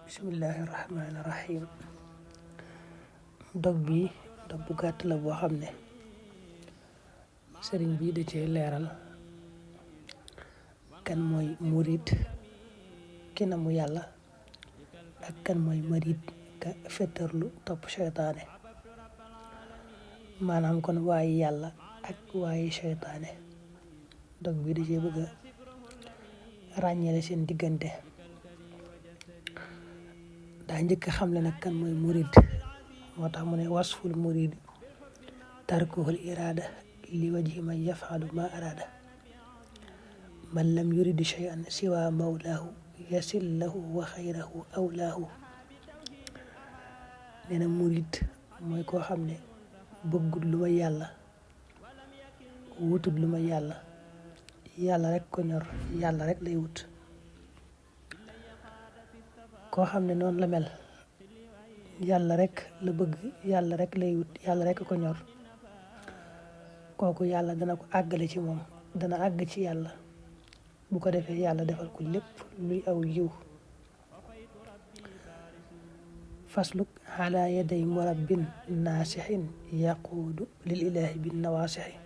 bismillahi rahmaani rahim. dog bu gàtt la boo xam ne sëriñ bi da cee leeral kan mooy murid ki na mu yàlla ak kan mooy marid ka fettarlu topp seytaane, maanaam kon waaye yàlla ak waaye seytaane. dog bi da cee bëgg a ràññeele seen diggante. daa njëkk xamle nag kan mooy murid, moo tax mu ne wasful murid tarkuhul irada li wajhi man yafalu ma arada man lam yuridi shay'an siwa mawlaahu yasil lahu wa xayrahu awlaahu. nee na murid mooy koo xam ne bëggut lu ma yàlla, wutut lu ma yàlla, yàlla rek ko ñor, yàlla rek lay wut. koo xam ne noonu la mel, yàlla rek la bëgg, yàlla rek lay wut, yàlla rek ko ñor, kooku yàlla dana ko àggale ci moom, dana àgg ci yàlla. bu ko defee yàlla defal ko lépp luy aw yiw. fasluk ala yaday murabbin naasixin yaquudu lil ilahi bin nawaasixi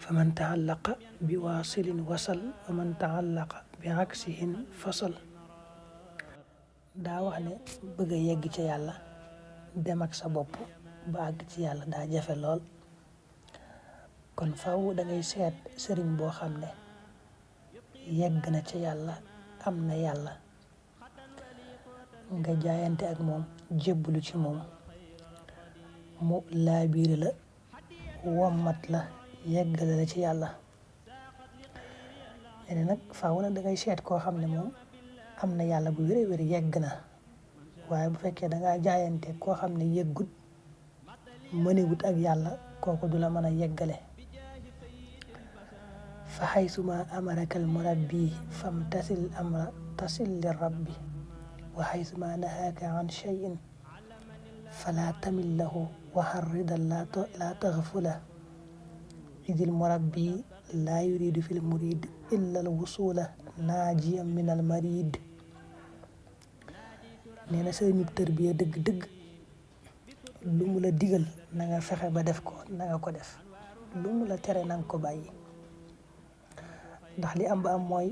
fa man taallaqa bi waasilin wasal wa man taallaqa bi aksihin fasal. daa wax ne bëgg a yegg ci yàlla, dem ak sa bopp ba àgg ci yàlla daa jafe lool. kon faw dangay seet sëriñ boo xam ne yegg na ci yàlla, am na yàlla, nga jaayante ak moom, jébbalu ci moom, mu laabiire la, wommat la, yeggale la ci yàlla. léegi nag faw nag dangay seet koo xam ne moom am na yàlla bu wér wér, yegg na. waaye bu fekkee dangaa jaayante koo xam ne yeggut, mënewut ak yàlla, kooku du la mën a yeggale. fa xaysuma amaraka al murabbi fam tasil amra tasil li rabbi wa xaysuma nahaaka an cheyin fala tamil lahu wa harridan la taxfula idil murabbi laa yuridu fil murid illa al wusula naajiyan min al marid. nee na sëriñu tërbiya dëgg-dëgg lu mu la digal na nga fexe ba def ko, na nga ko def. lu mu la tere na nga ko bàyyi. ndax li am ba am mooy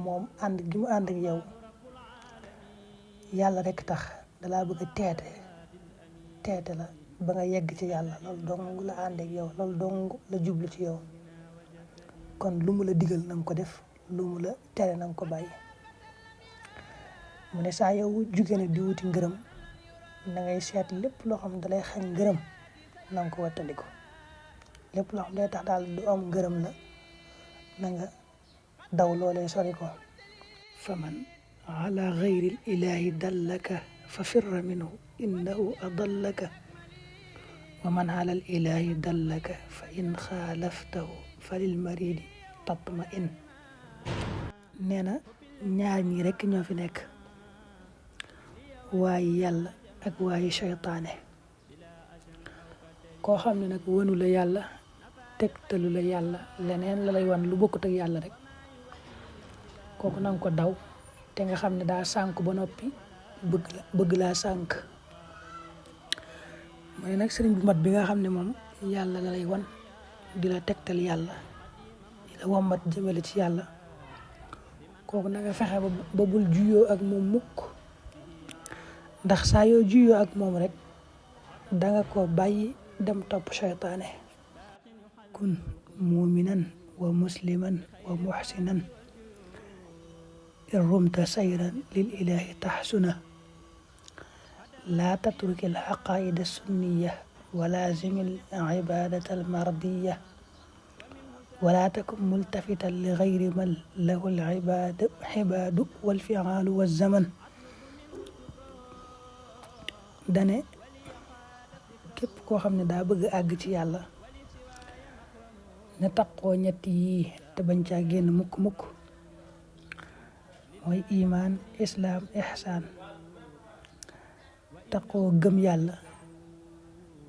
moom ànd gi mu ànd ak yow yàlla rek tax, dalaa bëgg a teete la ba nga yegg ci yàlla. loolu dong la ànd ak yow, loolu dong la jublu ci yow. kon lu mu la digal na nga ko def, lu mu la tere na nga ko bàyyi. mu ne saa yow jugee na di wuti ngërëm, na ngay seet lépp loo xam ne dalay xañ ngërëm na nga ko wattandiko. lépp loo xam ne day tax daal du am ngërëm la, na nga daw loolee sori ko. faman ala gayril ilahi dallaka fa firra minhu innahu adallaka wa man ala al ilahi dallaka fa in xaalaftahu fa lil maridi tatma in. nee na ñaar ñi rekk ñoo fi nekk, waaye yàlla ak waaye seytaane. koo xam ne nag wanu la yàlla, tegtalu la yàlla, leneen la lay wan lu bokkut ak yàlla rek, kooku nanga ko daw, te nga xam ne daa sànk ba noppi bëgg laa sànk. mu ne nag sëriñ bu mat bi nga xam ne moom yàlla la lay wan, di la tegtal yàlla, di la wommat jëmale ci yàlla, kooku na nga fexe ba bul juyoo ak moom mukk. ndax saa yoo juyoo ak moom rek danga ko bàyyi dem topp seytaane. kun muminan wa musliman wa muhsinan in rumta sayran lil ilahi taxsuna laa tatruki al aqaida sunniya wa lazimi al ibadata al mardiya wala takun multafitan li gayri man lahu al ibadu wal fialu wa zaman. dane képp koo xam ne daa bëgg àgg ci yàlla na taqoo ñett yii te bañ caa génn mukk mooy imaan, islaam, ihsaan. taqoo gëm yàlla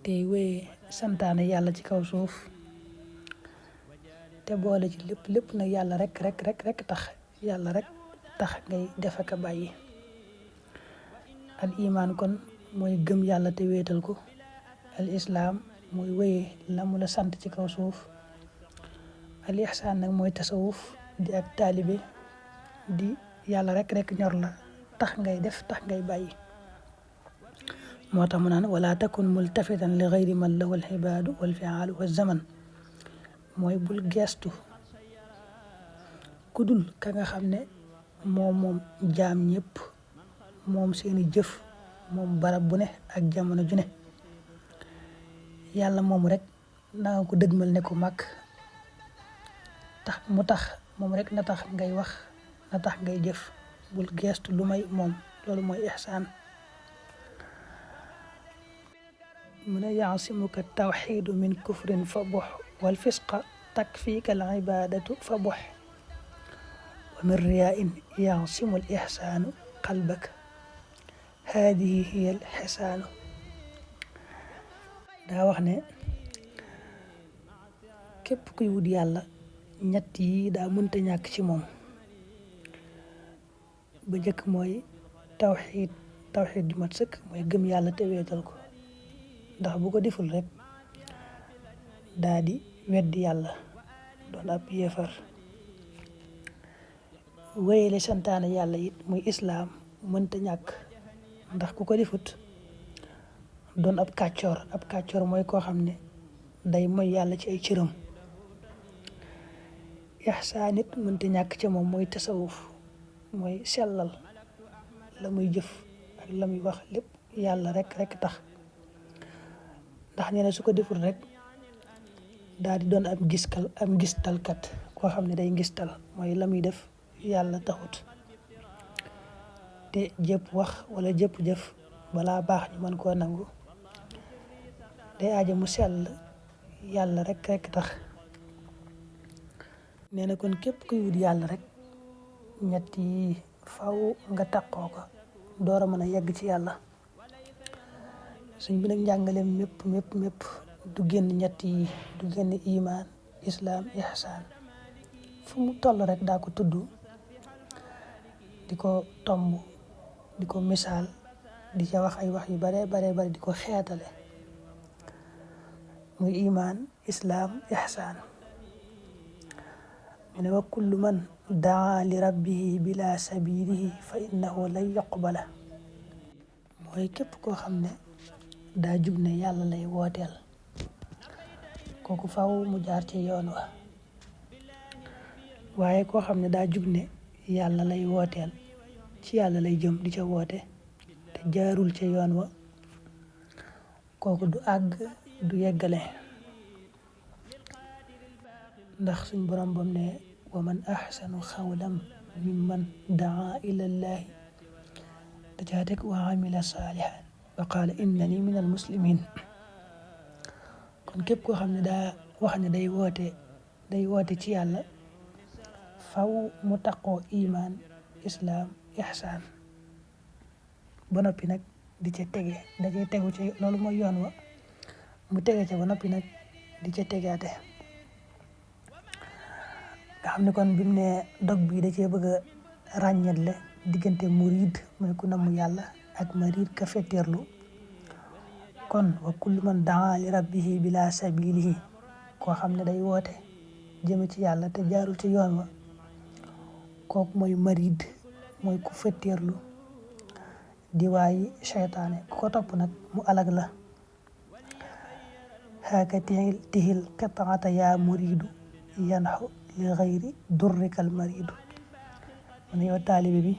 tey wéye santaane yàlla ci kaw suuf, te boole ci lépp nag yàlla rek tax, yàlla rek tax ngay def ak a bàyyi. al iman kon mooy gëm yàlla te wéetal ko. al islaam mooy wéyee la mu la sant ci kaw suuf. al ihsaan nag mooy tasawuf di ak taalibe di yàlla rek ñor la tax ngay def tax ngay bàyyi. moo tax mu naan wala takun multafitan li gayri man lahu al ibaadu wal fiaalu wa zaman mooy bul geestu kudul ka nga xam ne moom jaam ñëpp moom seeni jëf moom barab bu ne ak jamono ju ne. yàlla moomu rek na nga ko dëgmal ne ko mag tax mu tax moom rek na tax ngay wax na tax ngay jëf bul geestu lu may moom loolu mooy ihsaan. mu ne yaasimuka tawxiidu min kufrin fa bux wal fisqa takfiika al ibaadatu fa bux wa min riyaain yaasimu al ihsaanu qalbaka haadihi hiya al xisaanu. daa wax ne képp kuy wut yàlla ñett yi daa mënta ñàkk ci moom. ba njëkk mooy tawxiid ju mat sëkk mooy gëm yàlla te wéetal ko ndax bu ko deful rek daa di weddi yàlla doon ab yéefar. wéyale santaane yàlla it muy islaam mënta ñàkk ndax ku ko defut doon ab kàccoor mooy koo xam ne day moy yàlla ci ay cëram. ihsaan it mënta ñàkk ca moom mooy tasawuf mooy sellal la muy jëf ak la muy wax lépp yàlla rek tax ndax nee na su ko deful rek daal di doon am ngistalkat koo xam ne day ngistal mooy la muy def yàlla taxut. te jëpp wax wala jëpp jëf balaa baax ñu mën koo nangu day aaja mu sell yàlla rek tax. nee na kon képp kuy wut yàlla rek ñett yi faw nga taqoo ko door a mën a yegg ci yàlla. suñ bi nag njàngaleem mépp du génn ñett yi du génn iman islaam ihsaan fu mu toll rek daa ko tudd di ko tomb di ko misaal di ca wax ay wax yu bare di ko xeetale muy iman islaam ihsaan. mu ne wa kullu man daa li rabbihi bila sabilihi fa innahu lan yuqbala mooy képp koo xam ne daa jug ne yàlla lay wooteel kooku faw mu jaar ci yoon wa. waaye koo xam ne daa jug ne yàlla lay wooteel ci yàlla lay jëm di ca woote te jaarul ca yoon wa kooku du àgg du yeggale. ndax suñ borom bam ne wa man ahsanu xawlan mimman daa ilallahi da caa teg wa amila saalihan wa qaala innani min al muslimin. kon képp koo xam ne daa wax ne day woote ci yàlla faw mu taqoo iman islaam ihsaan ba noppi nag di ca tege da cay tegu ci loolu mooy yoon wa mu tege ca ba noppi nag di ca tegaate. nga xam ne kon bi mu ne dog bi da cee bëgg a ràññetle diggante murid mooy ku namm yàlla ak marid ka fetteerlu. kon wa kullu man daa li rabbihi bila sabilihi koo xam ne day woote jëme ci yàlla te jaarul ci yoon wa kooku mooy marid mooy ku fetteerlu di waayi seytaane ku ko topp nag mu alag la. haaka tihil qitaata yaa muridu yanxu li xayri durrikal maridu. mu ne yow taalibe bi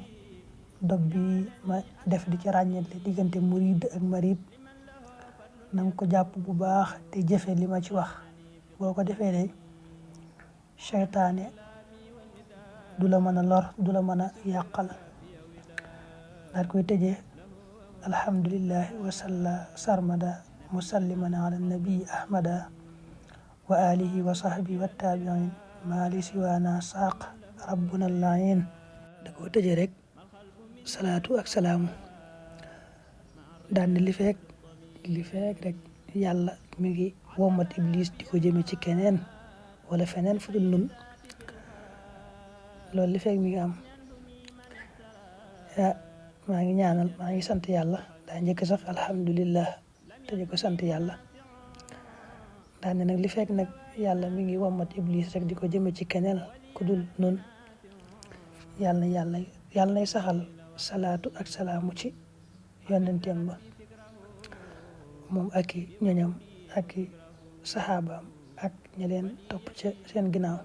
dog bi ma def di ci ràññetle diggante murid ak marid nanga ko jàpp bu baax te jëfe li ma ci wax. boo ko defee de seytaane du la mën a lor du la mën a yàqal. daal koy tëjee alhamdulillahi wasalla sarmada musalliman ala nabii ahmada wa alihi wa sahbihi wa tabiin maali siwaana saaq rabbuna layin. da koo tëjee rek salaatu ak salaamu daan ne li feek rek yàlla mi ngi womat iblis di ko jëme ci keneen wala feneen fu dul nun loolu li feek mi ngi am maa ngi ñaanal maa ngi sant yàlla daa njëkk sax alhamdulillah te di ko sant yàlla daa ne nag li fekk nag yàlla mi ngi wommat iblis rek di ko jëme ci keneen ku dul noonu yàlla nay saxal salaatu ak salaamu ci yonenteem ba moom ak i ñoñam ak i saxaabaam ak ña leen topp ca seen ginnaaw